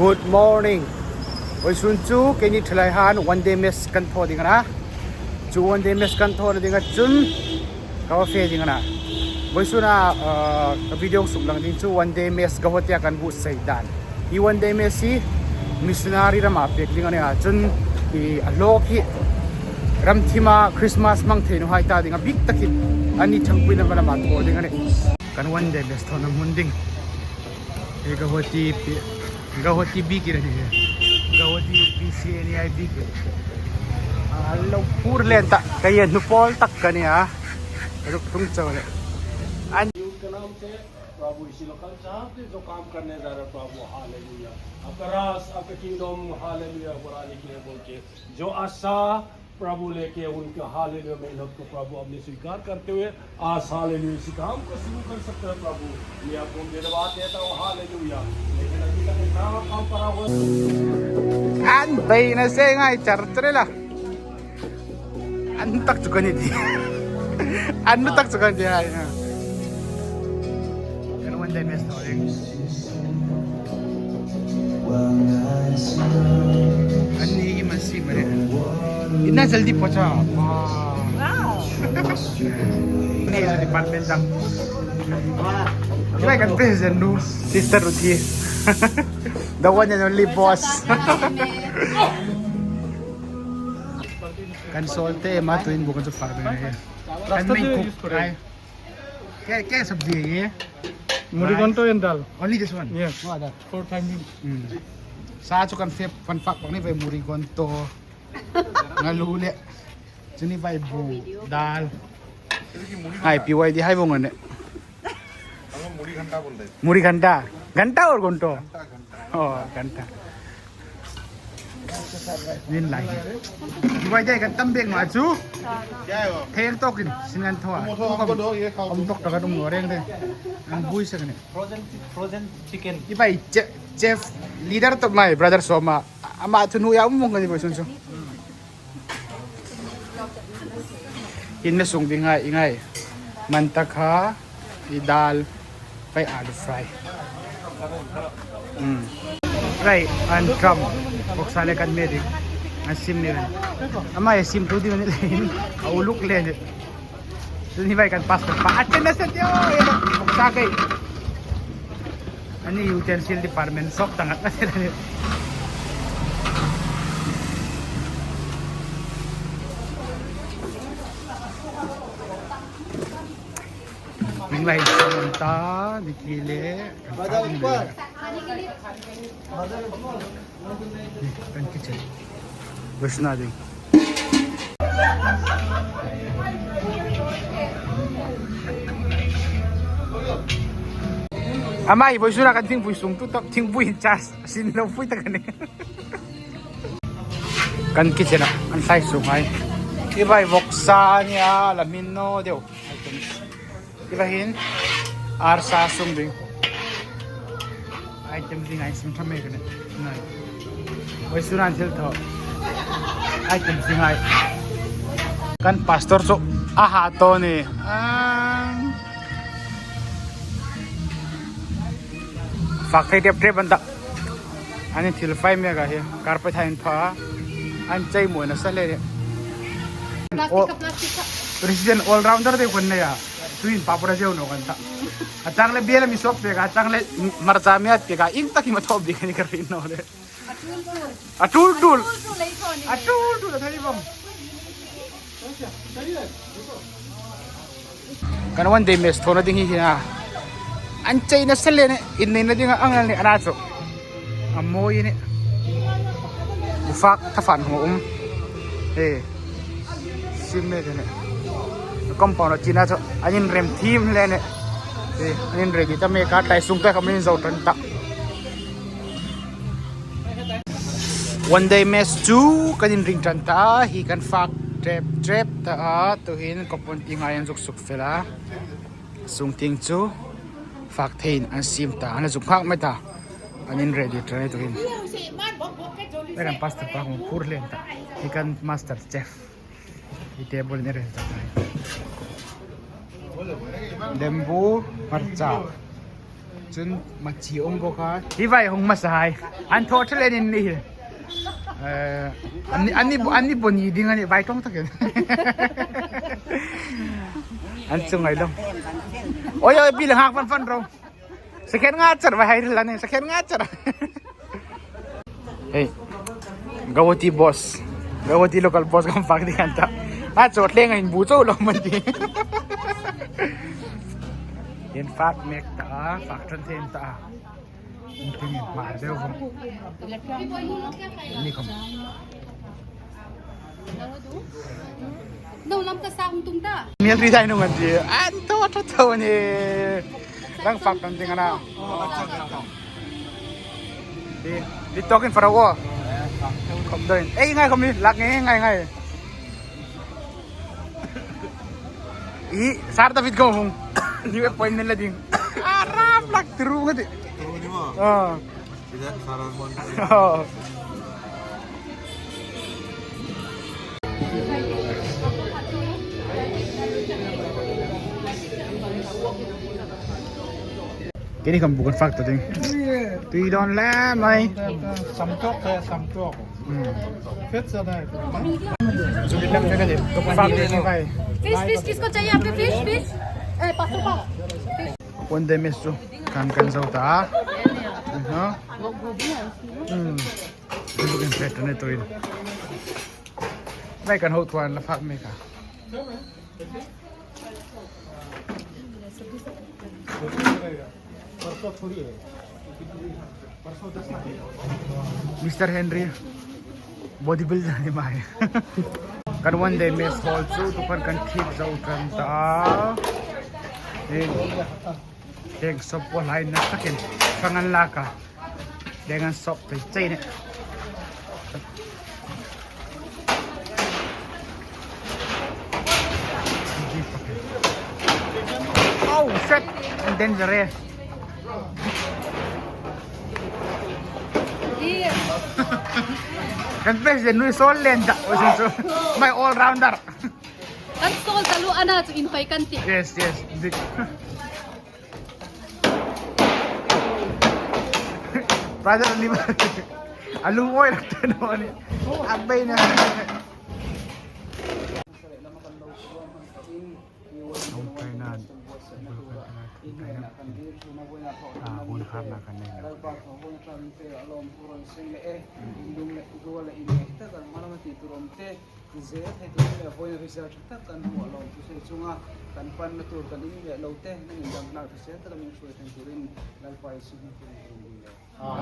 Good morning. Oi sun chu keini thalai han one day mess kan tho ding ana. Chu one day mess kan tho na ding a chun ka fe ding ana. Voi sun a video suk lang ding chu one day mess ka hotia kan bu sei dan. Hi one day mess hi missionary rama pek ding ani a chun i a hlawk hi ram thima Christmas mang thei nu hai ta ding a bik takin ani thangpui na lama tho ding ani. Kan one day mess tho na hmun ding. He Gauhati Gauhati bi ki ni Gauhati PCNI bi ki lo phur len ta kai nu pawl tak ka ni a ruk tung chaw le an के नाम से प्रभु इसी लोकल चाहते जो काम करने जा रहे प्रभु हालेलुया आपका रास आपका किंगडम हालेलुया बढ़ाने के लिए बोल के जो आशा प्रभु लेके उनके हालेलुया मेहनत को प्रभु अपने स्वीकार करते हुए आज हालेलुया इसी काम को शुरू कर सकते हैं प्रभु मैं आपको धन्यवाद देता हूँ हालेलुया लेकिन अभी तक इतना काम पड़ा हुआ an bei na se ngai char trela an tak chu kan ti an tak chu kan ti ai kan one day mess tho ding an ni ki man si mare इतना जल्दी पहुंचा ni department dang Di kan president nu sister Ruthi the one and only boss kan sol te ma tuin bu kan chu fak ding he kan main cook ai क्या क्या सब्जी है ये Murigonto and dal. Only this one Yes. No other. For timing. Sa chu kan fep fan fak pak ni vai muri gonto ngalu le chuni vai bu dal hai PYD hai bong ne मुड़ी घंटा बोलते हैं muri ghanta ghanta or gonto oh ghanta nên lại PYD kan tam bek ma chu क्या है वो theng tokin singan thoa हमको हमको दो ये खाओ om tok taka dum reng de ang bui sa ne Frozen frozen chicken. Ibai chef leader to my brother soma ama chu nu ya mong ni boi sun chu in na sung ding ngai ingai mantakha i dal pai alu fry right an tram boksale kan me ding an sim ni ren ama e sim tu di ni lein a uluk le ni tu ni bai kan pas pa achen na sa tio e boksa kai ani utensil department sok tangat na sila ni Minglai ta nikile kan kitchen Vishna ding Amai boy sura kan thing pui sung tu tak thing pui chas sin lo pui tak ne kan kitchen an sai sung ai ibai vok sa nia lamin no deu items ibahin ar sa sung ding item ding ai sim thame kane nai oi suran thil tho item ding ai kan pastor chu a ha to ni fak thei tep tep an ta ani thil fai me ka hi carpet hain pha an chei mo na sa le president all rounder de kon na ya tuin papura jeu no kan ta achang le biela mi sok pe ka achang le marcha me at pe ka ing taki ma thop di kani kar rin no le atul tul atul tul thai bom kan one day mes thona ding hi hina an chei na sele ne in nei na ding angal ni ana chu amoi ne ufak thafan ho e sim me ne compound china chu anin rem thim le ne e anin ready ta me ka tai sung ta kamin zo tan ta one day mes chu kanin ring tan ta hi kan fak trep trep ta a to hin kopon ti ngai an zuk suk fela sung ting chu fak thein an sim ta an zuk phak mai ta anin ready trai to hin kan pastor pa kong phur len ta hi kan master chef hi table ne ready ta lembu marcha Cun machi um bawk a. Hi vai hung hmasa hai. An thaw ṭha len in ni hi. An ni boni ding ani vai tong takin. An chung ai dong. Oi oi pi lang hak fan fan ro. Second nga char vai hai lan second nga char. Hey. Gawati boss. Gawati local boss kan fak ding anta. A chot leng in bu cho lo man ti. Yen fak mek ta fak tran them ta. Ting mar deuh vong. Ni kom. No lam ka sang tung ta. Mial ri dai nung an ti. An to tha tho ni. Lang fak kan ting ana. Di di talking for a while. Kom doin. Ei ngai kom ni lak ngai ngai ngai. I sar David ko hung. New appointment la ding. Aram lak tiru ngati. Tiru ni mo. Ah. Cái này cầm bukan phát tao ding. Tùy đòn lá mày. Sam chok kaya sam chok. Phết ra đây. Fish fish किसको चाहिए आपके fish fish ए पासो पा One day miss chu kan kan zo ta. Ha. Bukan fet ne toin. Vai kan ho thuan la phak me ka. Mr. Henry bodybuilder ni mai. Kan one day miss hall chu tu kan kan thip zo kan ta. Heng sop pawh hlai na takin hrang an lak a deng an sawp chei chei ne oh shit an danger e kan president nui sawl len dah chu my all rounder. Kan sawl ta lu ana chu in hoi kan ti. Yes yes dik. Brother ni ba? Alungoy rak ta no ni. Abay na. Hun khar na kan nei lo. Zel thei turin leh vawiin result tha tak kan hmuh alawm chu sei chunga kan panna tur kan in leh lo te nang in damnak hrisel taka min hruai thleng turin Lalpa Isu hming chu.